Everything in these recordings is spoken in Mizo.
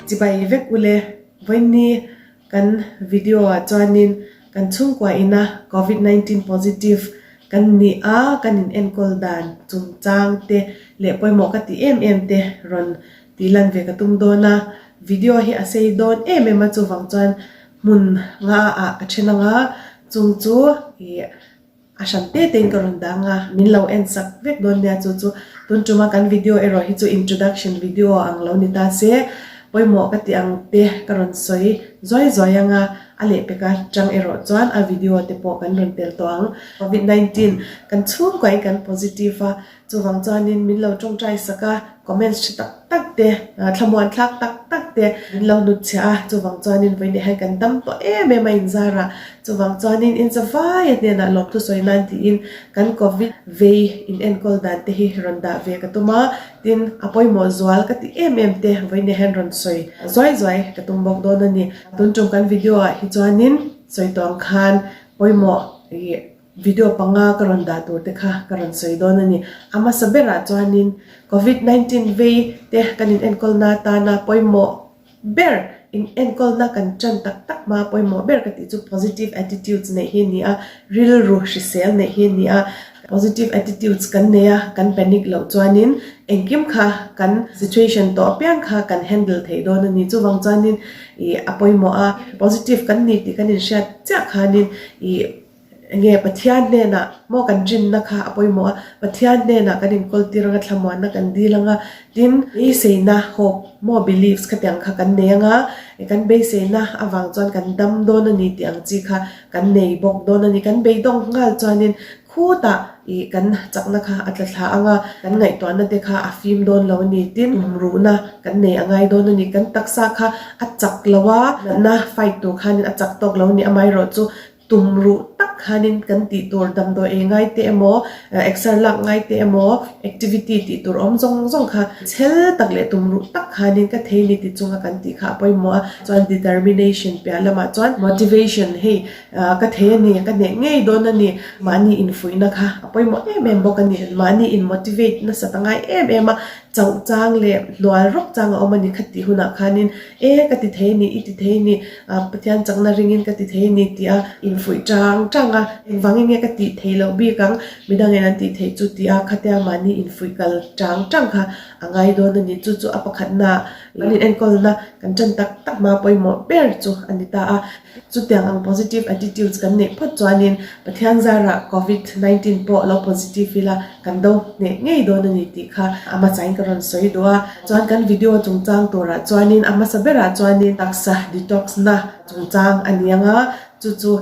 Chibai vek ule, vawiinni kan video ah chuanin kan chhungkua ina covid 19 positive kan ni a, kan in enkawl dan chungchang te leh pawimawh ka tih em em te rawn tih lan ve ka tum dawn a, video hi a sei dawn em em a chuvang chuan hmun nga ah ka then ang a, chung chu ih a hran te te in ka rawn dang a, min lo en sak vek dawn nia chu chu tun tuma kan video erawh hi chu introduction video ang lo ni ta se pawimawh ka tih ang te ka rawn sawi zuai zuai ang a, a lehpek atang erawh chuan a video te pawh kan rawn tel tawh ang. Covid 19 kan chhungkuah in kan positive a. Chuvang chuanin min lo tawngtai sak a, comments tha tak tak te, thlamuan thlak tak tak te min lo hnut chhiah a, chuvang chuanin vawiin hian kan dam tawh em em a inzar a, chuvang chuanin in zavai a hnenah lawmthu sawi nan tiin kan covid vei in enkawl dan te hi rawn dah ve ka tum a, tin a pawimawh zual ka ti em em te vawiin hian rawn sawi zuai zuai ka tum bawk dawn a ni. Tun tum kan video ah hi chuanin sawi tawh ang khan pawimawh ih. Video panga ka rawn dah tur te kha ka rawn sawi dawn a ni. A hmasa berah chuanin Covid 19 vei te kan in enkawlna atana pawimawh ber, in enkawlna kan tan tak tak hma pawimawh ber ka tih chu positive attitudes neih hi a ni a, rilru hrisel neih hi a ni a. Positive attitudes kan nei a, kan panic loh chuanin engkim kha kan situation tawh apiang kha kan handle thei dawn a ni. Chuvang chuanin ih a pawimawh a, positive kan ni tih kan inhriat chiah khanin ih Enge Pathian hnenah maw kan rinna kha a pawimawh a, Pathian hnenah kan inkawl tir anga thlamuanna kan dil anga, tin beiseina, hope, maw beliefs khatiang kha kan nei anga, kan beiseina avang chuan kan dam dawn a ni tih ang chi kha kan nei bawk dawn a ni. Kan beidawng nghal chuanin khutah ih kan chakna kha a tla thla anga, kan ngaihtuahna te kha a fim dawn lo a ni, tin tumruhna kan nei a ngai dawn a ni. Kan taksa kha a chak lo a, natna fight tur khanin a chak tawk lo a ni, amaherawhchu Tum ruh tak khanin kan tih tur damdawi ei ngai te emaw, exer lak ngai te emaw, activity tih tur awm zawng zawng kha chhel tak leh tum ruh tak khanin ka thei ni ti chunga kan tih kha a pawimawh a. Chuan determination piah lamah chuan motivation hei ka thei a ni, ka hneh ngei dawn a ni, mahni infuihna kha a pawimawh em em bawk a ni. Mahni in motivate nasat a ngai em em a, chauh chang leh hnual rawk chang a awm a ni kha tih hunah khanin e ka ti thei a ni, i ti thei a ni, Pathian chakna ringin ka ti thei a ni tih a infuih chang chang a, engvangin nge ka tih theih loh bik ang, midangin an tih theih chu tih a khatia mahni infuih kal chang chang kha a ngai dawn a ni. Chu chu a pakhatnaah kan inenkawlna kan tan tak tak hma pawimawh ber chu a ni ta a. Chutiang ang positive attitudes kan neih phawt chuanin Pathian zarah Covid 19 pawh lo positive ila kan do hneh ngei dawn a ni tih kha a hmasain ka rawn sawi duh a. Chuan kan video chungchang turah chuanin a hmasa berah chuanin taksa detox na chungchang a ni ang a, chu chu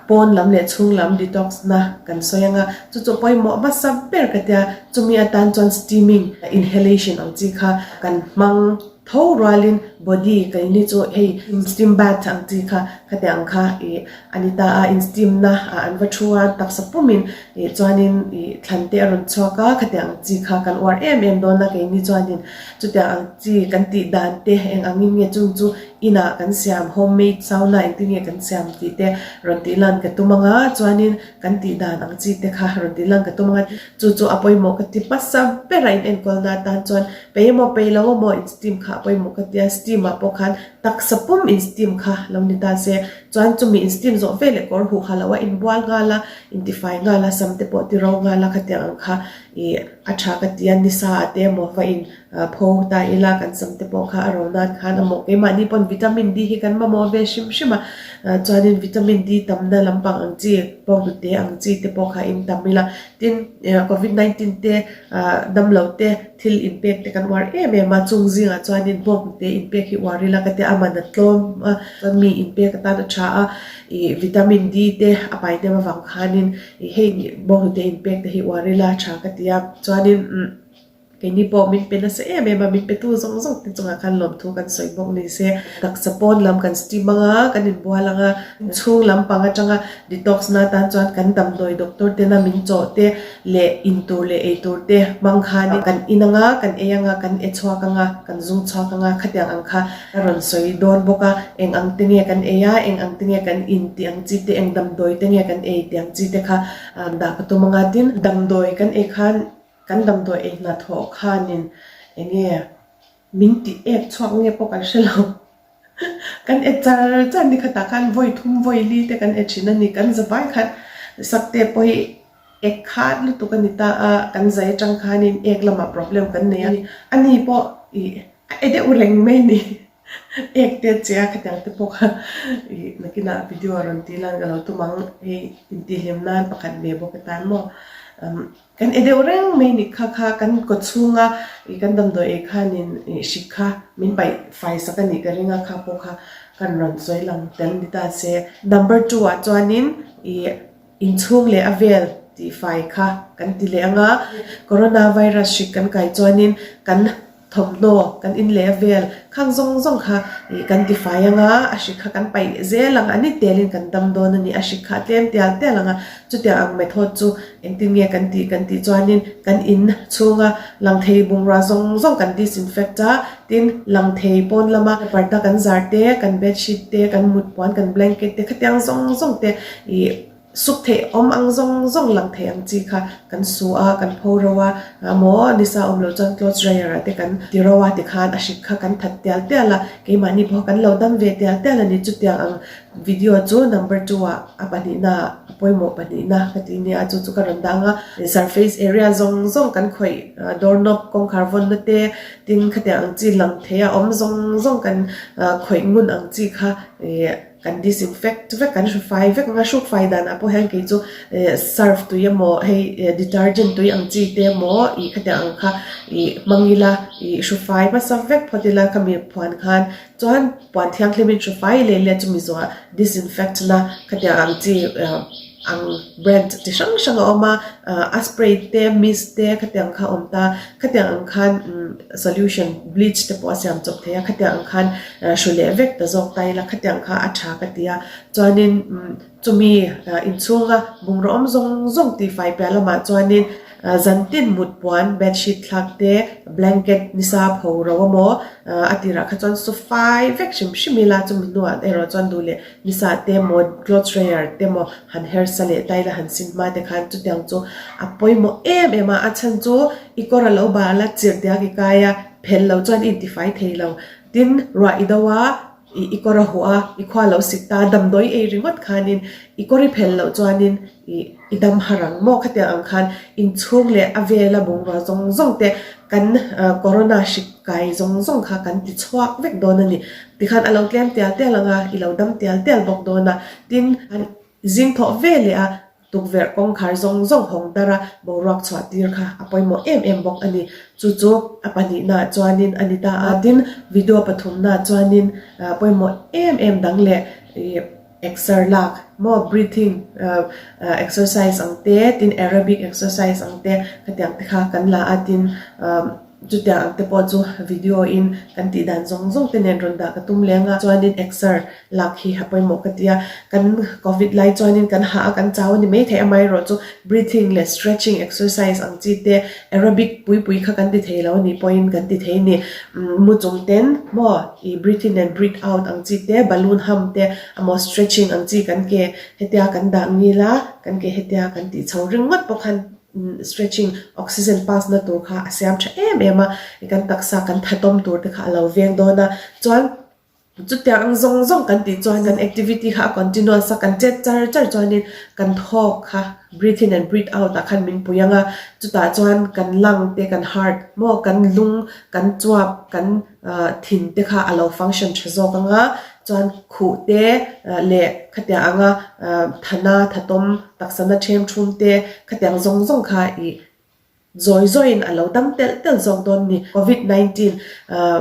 pawn lam leh chhung lam detox na kan sawi ang a, chu chu pawimawh hmasa ber ka tia chumi atan chuan steaming inhalation ang chi kha kan hmang. Tho rualin body keini chu hei steam bath ang chi kha khati ang kha ih a ni ta a, in steam na ah an va thu a, taksa pumin ih chuanin ih thlan te a rawn chhuak a, khati ang chi kha kan uar em em dawn a keini chuanin chutiang ang chi kan tih dan te eng angin nge chung chu inah kan siam home made sauna engtin nge kan siam tih te rawn tih lan ka tum ang a, chuanin kan tih dan ang chi te kha rawn tih lan ka tum ang a, chu chu a pawimawh ka ti hmasa ber a in enkawlna atan chuan. Pei emaw pei lo emaw in steam kha a pawimawh ka tia, steam ah pawh khan taksa pum in steam kha lo ni ta se, chuan chumi in steam zawh veleh kawr huh ha lo a inbual nghal a, intifai nghal a, sam te pawh ti ro nghal a khatiang ang kha ih a tha ka tia, nisa ah te emaw va in pho ta ila kan sam te pawh kha a ro nan khan a mawh keimahni pawn vitamin D hi kan mamawh ve hrim hrim a, chuanin vitamin D tamna lampang ang chi bawnghnute ang chi te pawh kha in tam ila, tin covid 19 te damlo te. Thil inpek te kan uar em em a, chung zingah chuanin bawk te inpek hi uar ila ka tia a man a tlawm a, chuan mi inpek atan a tha a, ih vitamin D te a pai hnem avang khanin ih hei bawnghnute inpek te hi uar ila a tha ka ti a, chuanin umm Keini pawh min pe nasa em em a, min petu zawng zawng te chungah khan lawmthu kan sawi bawk ni se. Taksa pawn lam kan steam ang a, kan inbual ang a, chhung lam pang atanga detox na atan chuan kan damdawi doctor tena min chawh te leh in tur leh ei tur te hmang khanin kan in ang a, kan ei ang a, kan e chhuak ang a, kan zung chhuak ang a, khatiang ang kha a rawn sawi dawn bawk a, eng ang te nge kan ei a, eng ang te nge kan in tih ang chi te, eng damdawi te nge kan ei tih ang chi te kha dah ka tum ang a, tin damdawi kan ei khan Kan damdawi ei hnathawh khanin eng nge min tih ek chhuak nge pawh kan hre lo. Kan e char char ni khatah khan vawi thum vawi li te kan e thin a ni. Kan zavai khan sakte pawh hi ek khat lutuk a ni ta a, kan zai atang khanin ek lamah problem kan nei a ni. Ani pawh ih a e deuh reng mai a ni. Ek te che a khatiang te pawh kha ih nakinah video a rawn tih lan ka lo tum ang hei intihhlim nan pakhat ve bawk atan maw. Kan e deuh reng mai ni kha kha kan kaw chhunga ih kan damdawi ei khanin ih hrik kha min paih fai sak a nih ka ring a kha pawh kha kan rawn sawi lang tel ni ta se. Number two ah chuanin ih inchhung leh a vel tih fai kha kan ti leh ang a, corona virus hrik kan kai chuanin kan Thawmhnaw kan in leh a vel khang zawng zawng kha ih kan ti fai ang a, a hri kha kan paih zel ang a, ni telin kan dam dawn a ni, a hri kha a tlem tial tial ang a, chutiang ang method chu engtin nge kan tih kan tih chuanin kan in chhunga lang thei bungrua zawng zawng kan disinfect a, tin lang thei pawn lama parda kan zar te, kan bedsheet te, kan mutpuan, kan blanket te khatiang zawng zawng te ih. Suk theih awm ang zawng zawng lang thei ang chi kha kan su a, kan pho ro a, maw nisa awm loh chuan clothes dryer ah te kan ti ro a tikhan a hrik kha kan that tial tial a, keimahni pawh kan lo dam ve tial tial a ni. Chutiang ang video chu number two ah a pahnihna ah a pawimawh pahnihna ka ti nia chu chu ka rawn dang a. Surface area zawng zawng kan khawih door knob kawngkhar vawnna te tin khatiang ang chi lang thei a awm zawng zawng kan khawih ngun ang chi kha ih Kan disinfect vek, kan hru fai vek ang a, hruk fai danah pawh hian kei chu surf tui emaw hei detergent tui ang chi te emaw ih khatiang ang kha ih hmang ila ih hru fai hmasa vek phawt ila khami phuan khan chuan puan thianghlimin hru fai leh leh chumi zawhah disinfect na khatiang ang chi ang brand chi hrang hrang a awm a, a spray te mist te khatiang kha a awm ta khatiang ang khan solution bleach te pawh a siam chawp thei a khatiang ang khan hru leh vek ta zawk ta ila khatiang kha a tha ka ti a chuanin chumi inchhunga bungraw awm zawng zawng tih fai piah lamah chuanin zantin mut puan bedsheet thlak te blanket nisa pho ro emaw a tirah kha chuan su fai vek hrim hrim ila chumi hnuah erawh chuan duh leh nisa te emaw clothes dryer te emaw han her sa leh ta ila han sin hma te khan chutiang chu a pawimawh em em a a chhan chu i kawr a lo bal a chirh diak i kai a phelh loh chuan i intifai thei lo. Tin, ruah i do a, i i kawr a huh a, i khua lo sik ta, damdawi ei ringawt khanin i kawr i phel loh chuanin i i dam har ang maw? Khatiang ang khan inchhung leh a vela bungrua zawng zawng te kan corona hrik kai zawng zawng kha kan ti chhuak vek dawn a ni. Tikhan a lo tlem tial tial ang a, i lo dam tial tial bawk dawn a. Tin, zing thawh ve leh a Tukverh kawngkhar zawng zawng hawng dar a boruak chhuah tir kha a pawimawh em em bawk a ni. Chu chu a pahnihnaah chuanin a ni ta a. Tin, video pathumnaah chuanin pawimawh em em dang leh ih exer lak maw breathing exercise ang te, tin aerobic exercise ang te khatiang te kha kan la a. Tin, chutiang ang te pawh chu video in kan tih dan zawng zawng te nen rawn dah ka tum leng a. Chuanin exer Lak hi a pawimawh ka ti a, kan covid lai chuanin kan hah a kan chau a ni maithei amaherawh chu breathing leh stretching exercise ang chi te aerobic pui pui kha kan ti thei lo a nih pawhin kan ti thei a ni. Mu chung ten maw ih breathe in and breathe out ang chi te balloon hum te emaw stretching ang chi kan ke hetia kan dah ngil a kan ke hetia kan tih chho ringawt pawh khan stretching oxygen pass na tur kha a siam tha em em a kan taksa kan thatawm tur te kha a lo veng dawn a chuan Chutiang ang zawng zawng kan tih chuan kan activity kha a continuous a, kan chet char char chuanin kan thawk kha breathe in and breathe out ah khan min pui ang a, chutah chuan kan lung te kan heart maw kan lung kan chuap kan thin te kha a lo function tha zawk ang a, chuan khuh te leh khatiang anga thana thatawm taksana them thum te khatiang zawng zawng kha ih Zawi zawiin a lo dam telh telh zawk dawn ni. Covid 19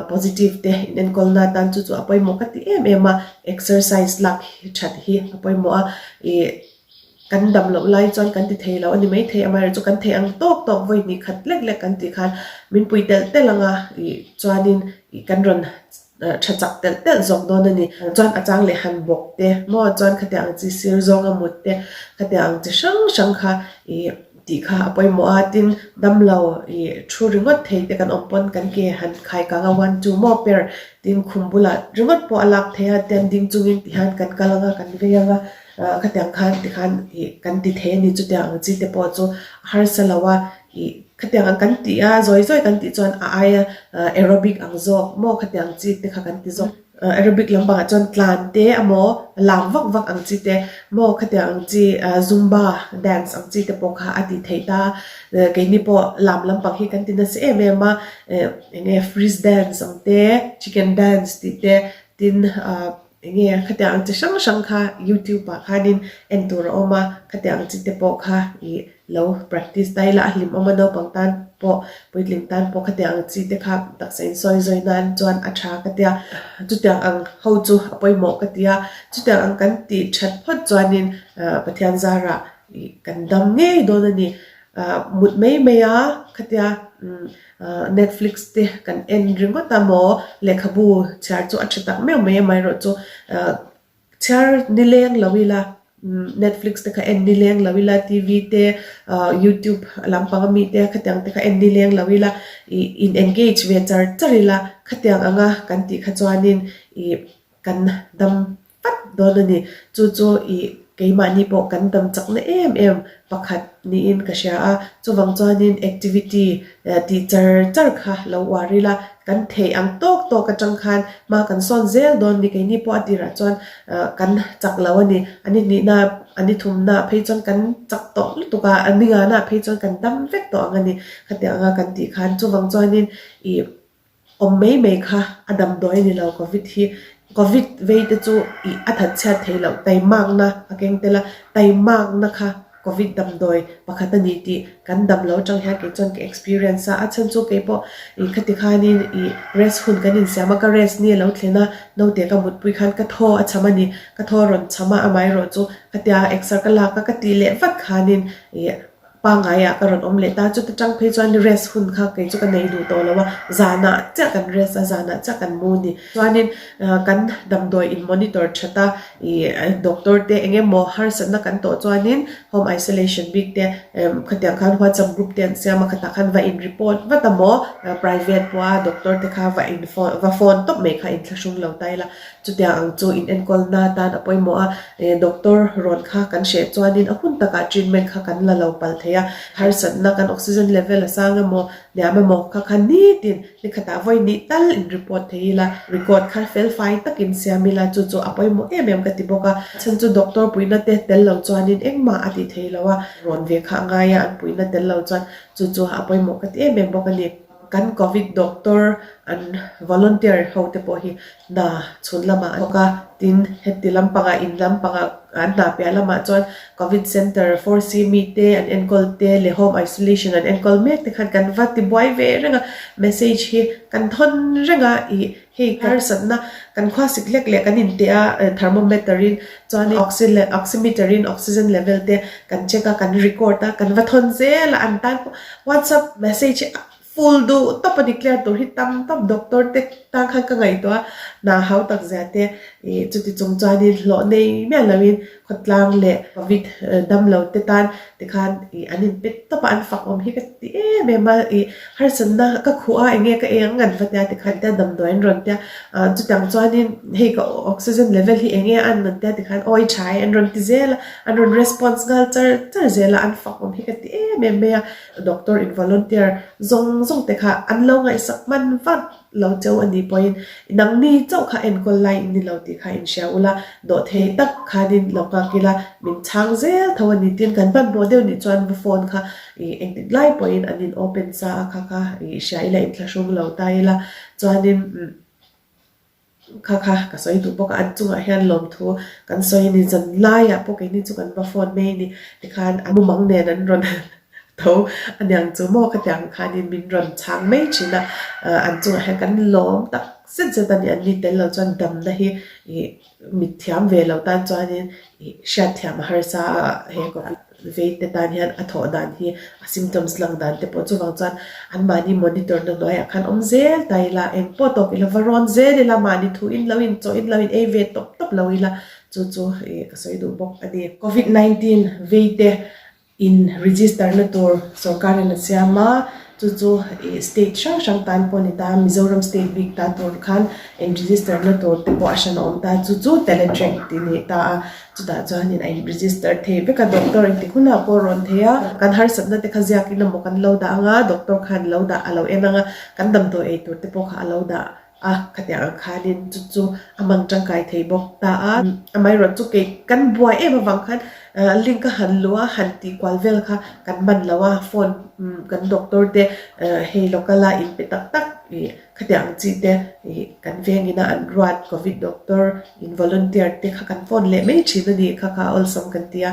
positive te inenkawlna atan chu chu a pawimawh ka ti em em a, exercise lak hi that hi a pawimawh a, ih Kan dam loh lai chuan kan ti thei lo a ni maithei, amaherawhchu kan thei ang tawk tawk vawi hnih khat lek lek kan tih khan min pui telh telh ang a, ih chuanin ih kan rawn tha chak telh telh zawk dawn a ni. Chuan a chang leh han bawk te maw chuan khatiang ang chi sir zawnga mut te khatiang ang chi hrang hrang kha ih tih kha a pawimawh a, tin damlo ih thu ringawt thei te kan awm pawn kan ke han khai kang a one two maw per tin khum bulah ringawt pawh a lak theih a, tian ding chungin tihian kan kal ang a kan vei ang a. Khatiang khan tikhan ih kan ti thei a ni chutiang ang chi te pawh chu a harsa lo a, ih khatiang ang kan tih a zawi zawi kan tih chuan a aia aerobic ang zawk maw khatiang chi te kha kan ti zawk. Aerobic lampangah chuan tlan te emaw lam vak vak ang chi te maw khatiang ang chi zumba dance ang chi te pawh kha a ti thei ta. Keini pawh lam lampang hi kan ti nasa em em a, eng nge freeze dance ang te chicken dance tih te tin ah. Enge khatiang ang chi hrang hrang kha youtube ah khanin en tur a awm a, khatiang ang chi te pawh kha ih lo practice ta ila a hlim awm a naupang tan pawh puitling tan pawh khatiang ang chi te kha taksa insawi zawi nan chuan a tha ka tia, chutiang ang ho chu a pawimawh ka ti a, chutiang ang kan tih that phawt chuanin Pathian zarah ih kan dam ngei dawn a ni, mut mai mai a khatia umm. Netflix te kan en ringawt a maw lehkhabu chhiar chu a tha tak meuh mai amaherawhchu chhiar nileng lo ila Netflix te kha en nileng lo ila TV te YouTube lampang ami te khatiang te kha en nileng lo ila ih in engage ve char char ila khatiang anga kan tih kha chuanin ih kan dam vat dawn a ni. Chu chu ih keimahni pawh kan dam chakna em em pakhat niin ka hria a, chuvang chuanin activity tih char char kha lo uar ila, kan theih ang tawk tawk atang khan hma kan sawn zel dawn ni. Keini pawh a tirah chuan kan chak lo a ni. A ni hnihna, a ni thumna phei chuan kan chak tawh lutuk a, a ni ngana phei chuan kan dam vek tawh ang a ni. Khatiang anga kan tih khan chuvang chuanin ih. Awm mai mai kha a damdawi a ni lo Covid hi. Covid vei te chu ih a that chhiat theih loh taimakna a keng tel a, taimakna kha Covid damdawi pakhat a ni tih kan dam lo atang hian kei chuan ka experience a, a chhan chu kei pawh ih khati khanin ih rest hun kan insiam a, ka rest ni a lo thlen a, naute ka mutpui khan ka thaw a cham a ni, ka thaw a rawn cham a, amaherawhchu chu khatia exer ka lak a ka tih leh vat khanin ih Pangaiah ka rawn awm leh ta, chuta tang phei chuan rest hun kha kei chu ka nei duh tawh lo a, zanah chiah kan rest a, zanah chiah kan mu ni. Chuanin kan damdawi in monitor that a, ih doctor te eng emaw harsatna kan tawh chuanin home isolation bik te khatiang khan whatsapp group te an siam a, khatah khan va in report vat a maw, private pawha doctor te kha va in phone va phone tawp mai kha inthlahrung lo ta ila. Chutiang ang chu inenkawlna atan a pawimawh a, doctor rawn kha kan hreh chuanin a hun takah treatment kha kan la lo palh thei a, harsatna kan oxygen level a sang emaw, hniam emaw kha kha nitin ni khatah vawi nih tal in report thei ila, record kha fel fai takin siam ila chu chu a pawimawh em em ka ti bawk a, chhan chu doctor puihna te tel lo chuanin engmah a tih thei lo a, rawn ve kha a ngai a, an puihna tel lo chuan chu chu a pawimawh ka ti em em bawk a ni. Kan Covid doctor an volunteer ho te pawh hi hna chhun lamah an thawk a, tin heti lampangah in lampangah an hna piah lamah chuan Covid center 4C mi te an enkawl te leh home isolation an enkawl mek te khan kan va ti buai ve reng a, message hi kan thawn reng a ih hei harsatna kan khua sik hlek leh kan inteh a thermometer in chuan oximeter in oxygen level te kan check a kan record a kan va thawn zel a an tan pawh WhatsApp message hi a full duh tawp a ni clear tur hi tam tawp doctor te tan khan ka ngaihtuah a hna hau tak zia te ih chuti chung chuanin hlawh nei miah loin khawtlang leh covid dam lo te tan tikhan ih an inpe tawp a an fak awm hi ka ti em em a ih harsatna ka khuh a enge ka eng an va tia tikhan tia damdawi an rawn tia ah chutiang chuanin hei ka oxygen level hi enge a an rawn tia tikhan awi tha e an rawn ti zel a. An rawn response nghal char char zel a, an fak awm hi ka ti em em mai a. Doctor in volunteer zawng zawng te kha an lo ngaihsak hman vat lo cheu a nih pawhin nangni chauh kha enkawl lai in ni lo tih kha inhria ula, dawhthei tak khanin lo nghak ila min chhang zel tho a ni. Tin, kan hmanhmawh deuh nih chuan va phone kha ih engtik lai pawhin an in open sa a kha kha ih hria ila inthlahrung lo ta ila chuanin umm. Kha kha ka sawi duh bawk a, an chungah hian lawmthu kan sawi a ni. Zan laiah pawh keini chu kan va phone mai a ni. Tikhan a mumang nen an rawn tho aniang chu maw khatiang khanin min rawn chhang mai thin a, an chungah hian kan lawm tak zet zet a ni. An ni tel lo chuan damna hi ih mithiam ve lo tan chuanin ih hriatthiam a harsa a he covid vei te tan hian a thawh dan hi a symptoms lang dan te pawh chuvang chuan anmahni monitor na hnuaiah khan awm zel ta ila engpawh tawp ila va rawn zel ila mahni thu in lo in chaw in lo in ei ve tawp tawp lo ila chu chu ih ka sawi duh bawk a ni. Covid 19 vei te In register na tur sorkar in a siam a, chu chu ih state hrang hrang tan pawh a ni ta, Mizoram state bik ta tur khan in register na tur te pawh a hran a awm ta, chu chu teletrack tih a ni ta a, chutah chuanin a in register thei vek a, doctor engtik hunah pawh a rawn thei a, kan harsatna te kha ziakin emaw kan lo dah ang a, doctor khan lo dah a lo en ang a, kan damdawi ei tur te pawh kha a lo dah a, khatiang ang khanin chu chu a hmang tangkai thei bawk ta a. Amaherawhchu chu kei kan buai em avang khan link a han luh a, han tih kual vel kha kan man lo a, phone kan doctor te hei local a inpe tak tak ih khatiang ang chi te ih kan vengin a an ruat covid doctor in volunteer te kha kan phone leh mai thin a ni kha kha awlsam kan ti a.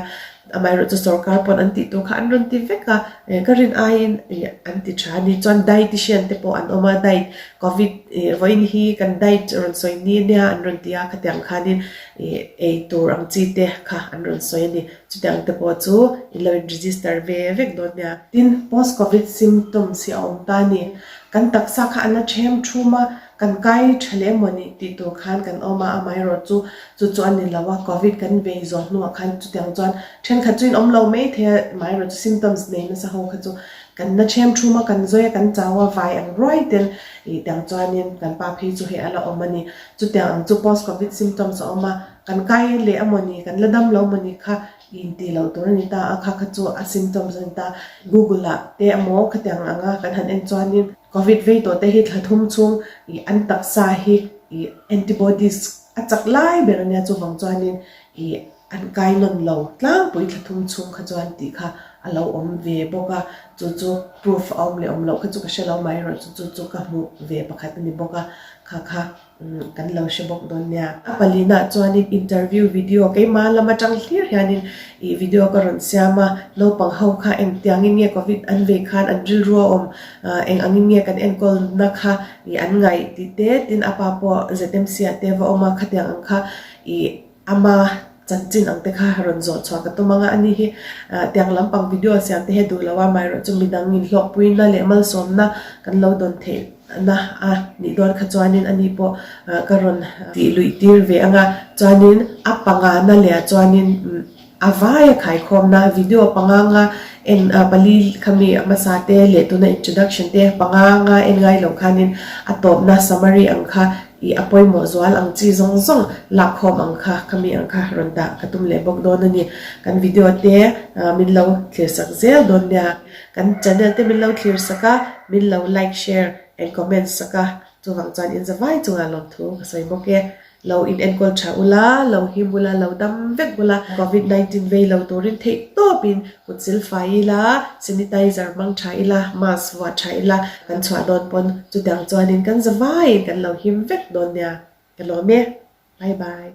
Amaherawhchu sorkar pawn an tih tur kha an rawn ti vek a, ka rin aiin an ti tha a ni. Chuan dietitian te pawh an awm a, diet covid vawiin hi kan diet rawn sawi ni ania an rawn ti a, khatiang khanin ei tur ang chi te kha an rawn sawi a ni. Chutiang te pawh chu in lo in register ve vek dawn nia. Tin, post covid symptoms hi a awm ta a ni. Kan taksa kha an la them thum a, Kan kai tha leh emaw nih tih tur khan kan awm a, amaherawh chu chu chu a ni lo a, covid kan vei zawh hnuah khan chutiang chuan thenkhat chu in awm lo mai thei a, amaherawh chu symptoms nei nasa ho kha chu kan na them thum a, kan zawi a, kan chau a, vai ang ruai ten ih tiang chuanin kan pa phei chu hei a la awm a ni. Chutiang ang chu post covid symptoms a awm a, kan kai leh emaw ni, kan la dam lo emaw ni kha intih loh tur a ni ta a, kha kha chu a symptoms a ni ta. Google ah te emaw khatiang anga kan han en chuanin, Covid vei tawh te hi thla thum chhung ih an taksa hi ih antibodies a chak lai ber ania chuvang chuanin ih an kai nawn lo tlangpui thla thum chhung kha chuan tih kha a lo awm ve bawk a, chu chu proof a awm leh awm loh kha chu ka hre lo mai erawh chu chu chu ka hmuh ve pakhat a ni bawk a kha kha. Kan lo hre bawk dawn nia. A palinah chuanin interview video keimah lam atang hlir hianin ih video ka rawn siam a, naupang ho kha engtiangin nge covid an vei khan an rilru a awm, eng angin nge kan enkawlna kha ih an ngaih tih te, tin a pa pawh ZMC ah te va awm a, khatiang ang kha ih Ama chanchin ang te kha rawn zawh chhuah ka tum anga ani hi tiang lampang video siam te hi duh lo a, amaherawh chu midang in hlawkpuina leh malsawmna kan lo dawn theih na a nih dawn kha chuanin ani pawh ka rawn tih luih tir ve anga chuanin a panga na leh ah chuanin a vai a khaikhawmna video panga nga en pali khami hmasa te leh tuna introduction te panga nga en ngai lo khanin a tawpna summary ang kha Ih a pawimawh zual ang chi zawng zawng lakkhawm ang kha khami ang kha rawn dah ka tum leh bawk dawn a ni. Kan video te min lo thlir sak zel dawn nia. Kan channel te min lo thlir sak a, min lo like, share and comment sak a, chuvang chuan in zavai chungah lawmthu ka sawi bawk e. Lo in enkawl tha ula, lo him ula, lo dam vek ula, covid 19 vei lo turin theih tawpin Kut sil fai ila, sanitizer hmang tha ila, mask vuah tha ila, kan chhuah dawn pawn chutiang chuanin kan za vaiin kan lo him vek dawn nia. Ka lawm e. Bye bye.